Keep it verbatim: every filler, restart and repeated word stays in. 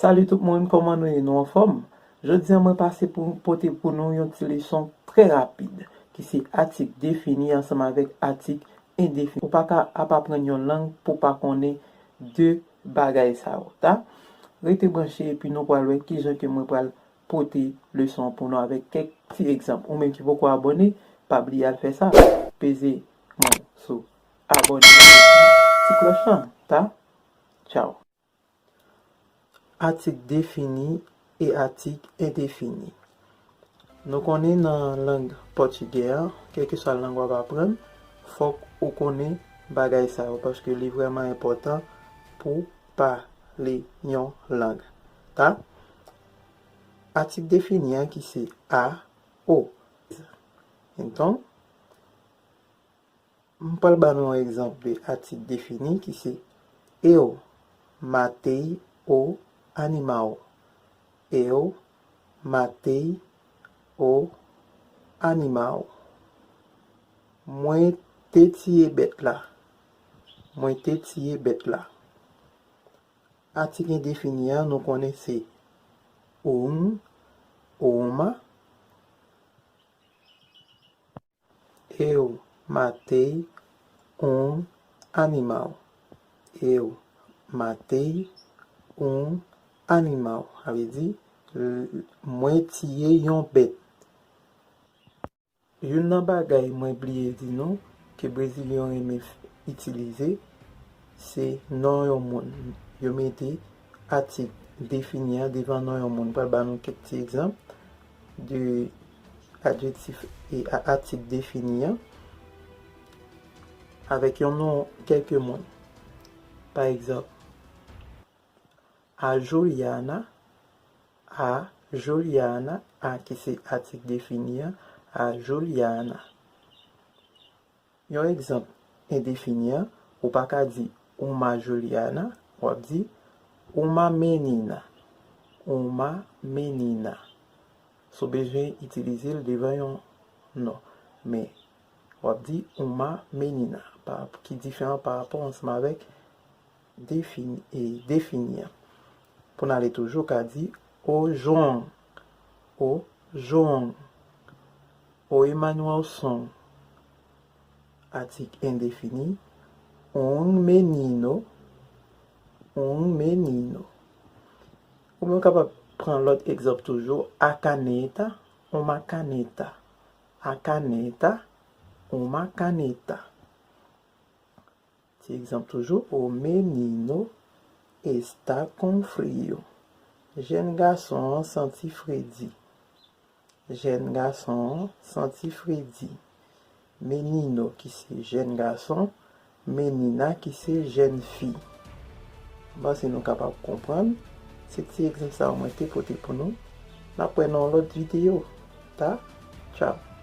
Salut tout moun, kòman nou ye? Nou anfòm? Jodi a mwen pase pou pote pou nou yon ti leson trè rapid ki se atik defini ansanm avèk atik endefini. Ou pa ka ap aprann yon lang pou pa konnen de bagay sa yo, ta? Rete branche epi nou pral wè kijan ke mwen pral pote leson an pou nou avèk kèk ti egzanp. Ou menm ki poko abòne, pa bliye al fè sa. Peze mwen sou abòne epi ti klòch lan, ta? Tchao. Atik defini e atik endefini. Nou konnen nan lang pòtigè a, kèlkeswa lang w ap aprann, fòk ou konnen bagay sa yo, paske li vrèman enpòtan pou pale yon lang. Ta? Atik defini an ki se a, o. Entonces, m pral ba nou yon egzanp de atik defini ki se eu matei o animal. Eu matei o animal. Mwen te tiye bèt la. Mwen te tiye bèt la. Atik endefini an, nou konnen se un, uma, eu matei um animal. Eu matei um animal. Sa vle di, l-, mwen tiye yon bèt. Youn nan bagay mwen bliye di nou, ke Brezilyen yo renmen f-, itilize, se non yon moun. Yo mete atik defini an devan non yon moun. M pral ba nou kèk ti egzanp de adjektif e a-, atik defini an avèk yon non kèlke moun. Pa egzanp, a Juliana, a Juliana, a ki se atik defini an, a Juliana. Yon egzanp endefini an, ou pa ka di uma Juliana, w ap di uma menina, uma menina. Si w bezwen itilize l devan yon non, men w ap di uma menina, pa, ki diferan pa rapò ansanm avèk defini, e, defini an. Pou n ale toujou, w ka di o João, o João, o Emanuelson. Atik endefini, un menino, un menino. Ou menm kapab pran lòt egzanp toujou, a caneta, uma caneta, a caneta, uma caneta. Ti egzanp toujou, o menino está com frio. Jèn gason an santi fredi. Jèn gason an santi fredi. Menino ki se jèn gason, menina ki se jèn fi. M panse nou kapab konprann. Se ti egzanp sa yo mwen te pote pou nou. N ap wè nan yon lòt videyo. Ta? Tchao.